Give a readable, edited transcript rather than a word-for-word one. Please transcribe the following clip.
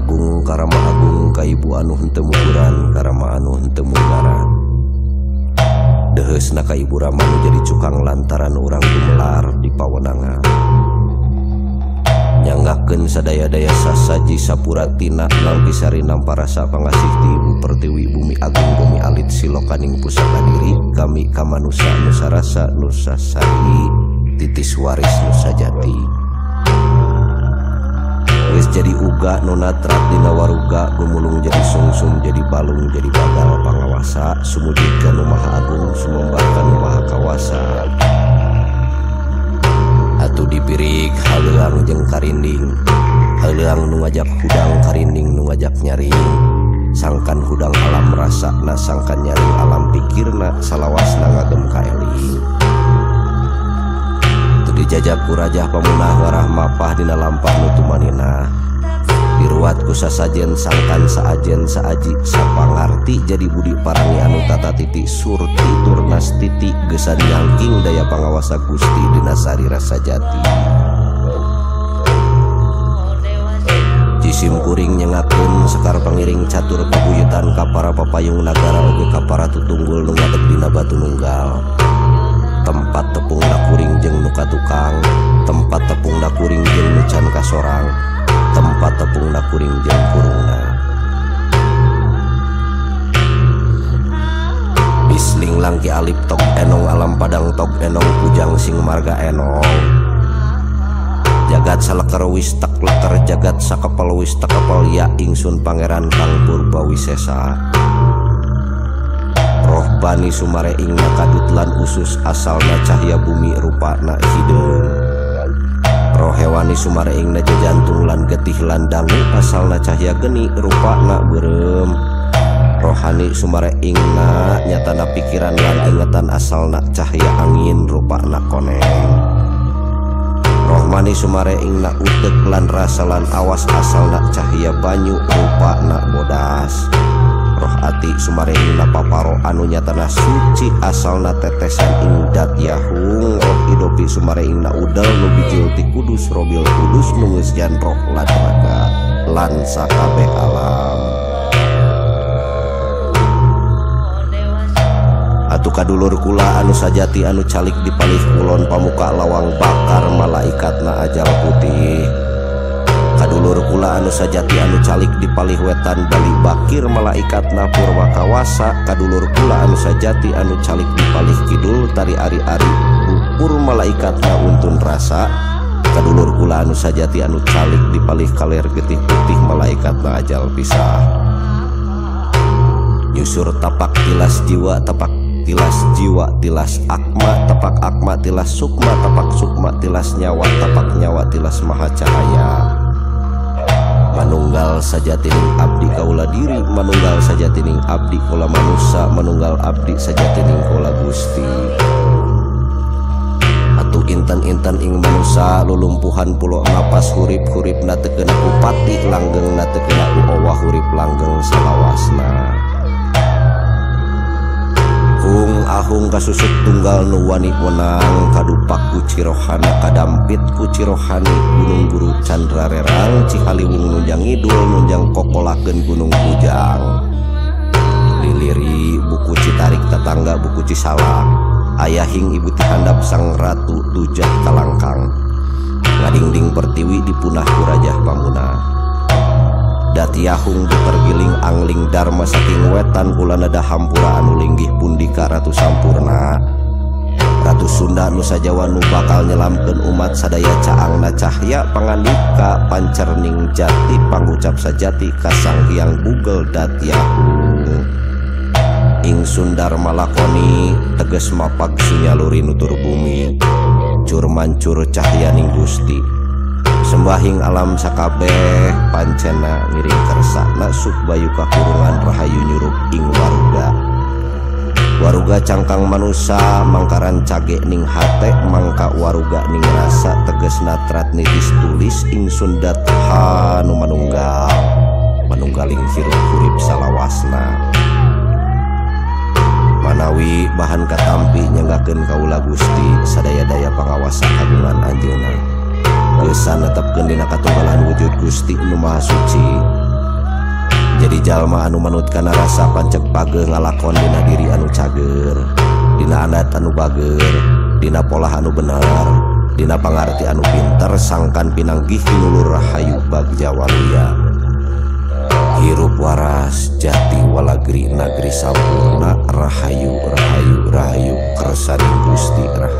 Agung karama agung ka ibu anu henteu muguran karama anu henteu munggaran. Deheusna ka ibu rama nu jadi cukang lantaran urang gumelar di pawenangan. Nyanggakeun sadaya-daya sasaji sapuratina nalpisari namparasa pangasih ti ibu pertiwi bumi agung bumi alit silokaning pusaka diri kami kamanusa nusa rasa nusa sari titis waris nusa jati. Geus jadi uga nu natrat dina waruga gumulung jadi sungsum jadi balung jadi bagal pangawasa sumujud ka nu maha agung sumembah ka nu maha kawasa. Atuh dipirik haleuang jeung karinding, haleuang nu ngajak hudang karinding nu ngajak nyaring, sangkan hudang alam rasana sangkan nyaring alam pikirna salawasna ngagem kaeling. Teu dijajab ku rajah pamunah ngarah mapah dina lampah nu tumaninah, diruat ku sasajen sangkan saajen saaji sapangarti jadi budi parangi anu tata titi surti turnas titi gesan nyangking daya pangawasa Gusti dina sarira sajati. Cisim kuring nyengakeun sekar pangiring catur kabuyutan ka para papayung nagara oge ka para tutunggul nu ngadeg dina batu nunggal. Tempat tepungna kuring jeung nu katukang, tempat tepungna kuring jeung nu can kasorang, tempat tepungna kuring jeung kurungna. Bisling langki alip tok enong alam padang tok enong pujang sing marga enong. Jagat saleker wis tek leker jagat sakepel wis tekepel ya ingsun pangeran kang purba wisesa. Roh bani sumare ing kadut lan usus asalna cahya bumi rupana hideung. Roh hewani sumare ing jantung lan getih lan dangu asalna cahya geni rupana beureum. Rohani sumare ingna nyatana pikiran lan ingetan asalna cahya angin rupana koneng. Rohmani sumare ingna utek lan rasa lan awas asalna cahya banyu rupana bodas. Roh ati sumare ingna paparo anu nyatana suci asalna tetesan ing dat yahung. Roh idopi sumare ingna udel nu bijil ti kudus robil kudus nu geus jan roh lan raga lan sakabeh alam. Atuh kadulur kula anu sajati anu calik di palih kulon pamuka lawang bakar malaikatna ajal putih. Kadulur kula anu sajati anu calik di palih wetan bali bakir malaikatna purwa kawasa. Kadulur kula anu sajati anu calik di palih kidul tari ari-ari bukur malaikatna untun rasa. Kadulur kula anu sajati anu calik di palih kaler getih putih malaikatna ajal pisah. Nyusur tapak tilas jiwa tapak tilas jiwa tilas akma tapak akma tilas sukma tapak sukma tilas nyawa tapak nyawa tilas maha cahaya. Manunggal sajatining abdi kaula diri, manunggal sajatining abdi kaula manusa, manunggal abdi sajatining kaula Gusti. Atuh intan-intan ing manusa lulumpuhan pulo napas hurip-huripna teu kena ku pati langgengna teu kena ku owah hurip langgeng salawasna. Hung ahung kasusuk tunggal nu wani wenang kadupak ku cirohana kadampit ku cirohani gunung guru candra rerang Cihaliwung nunjang ngidul nunjang kokolakeun gunung bujang. Liliri buku Citarik tetangga buku Cisalak ayahing ibu tihandap sang ratu dujah kalangkang ngadingding pertiwi dipunah ku rajah pamunah. Datiahung tergiling angling dharma saking wetan kulana dahampura anu linggih pundika ratu sampurna. Ratu Sunda Nusa Jawa nu bakal nyelamkeun umat sadaya caangna cahya pangandika pancerning jati pangucap sajati kasang hyang bugel datiahung. Ingsun dharma lakoni teges mapag sunyaluri nutur bumi cur mancur cahyaning Gusti. Sembahing alam sakabeh pancena ngiring kersana sukbayu kakurungan rahayu nyurup ing waruga. Waruga cangkang manusa mangkaran cage ning hate mangka waruga ning rasa teges natrat nitis tulis ingsun datha nu manunggal manunggaling hirup hurip salawasna. Manawi bahan katampi nyanggakeun kaula Gusti sadaya-daya pangawasa kagungan anjeunna. Gesan netepkeun dina katunggalan wujud Gusti nu Maha Suci. Jadi jalma anu manut kana rasa panceg pageuh ngalakon dina diri anu cager, dina adat anu bager, dina polah anu bener, dina pangarti anu pinter sangkan pinanggih kinulur rahayu bagja waluya. Hirup waras jati walagri nagri sampurna rahayu rahayu rahayu kersaning Gusti rahayu.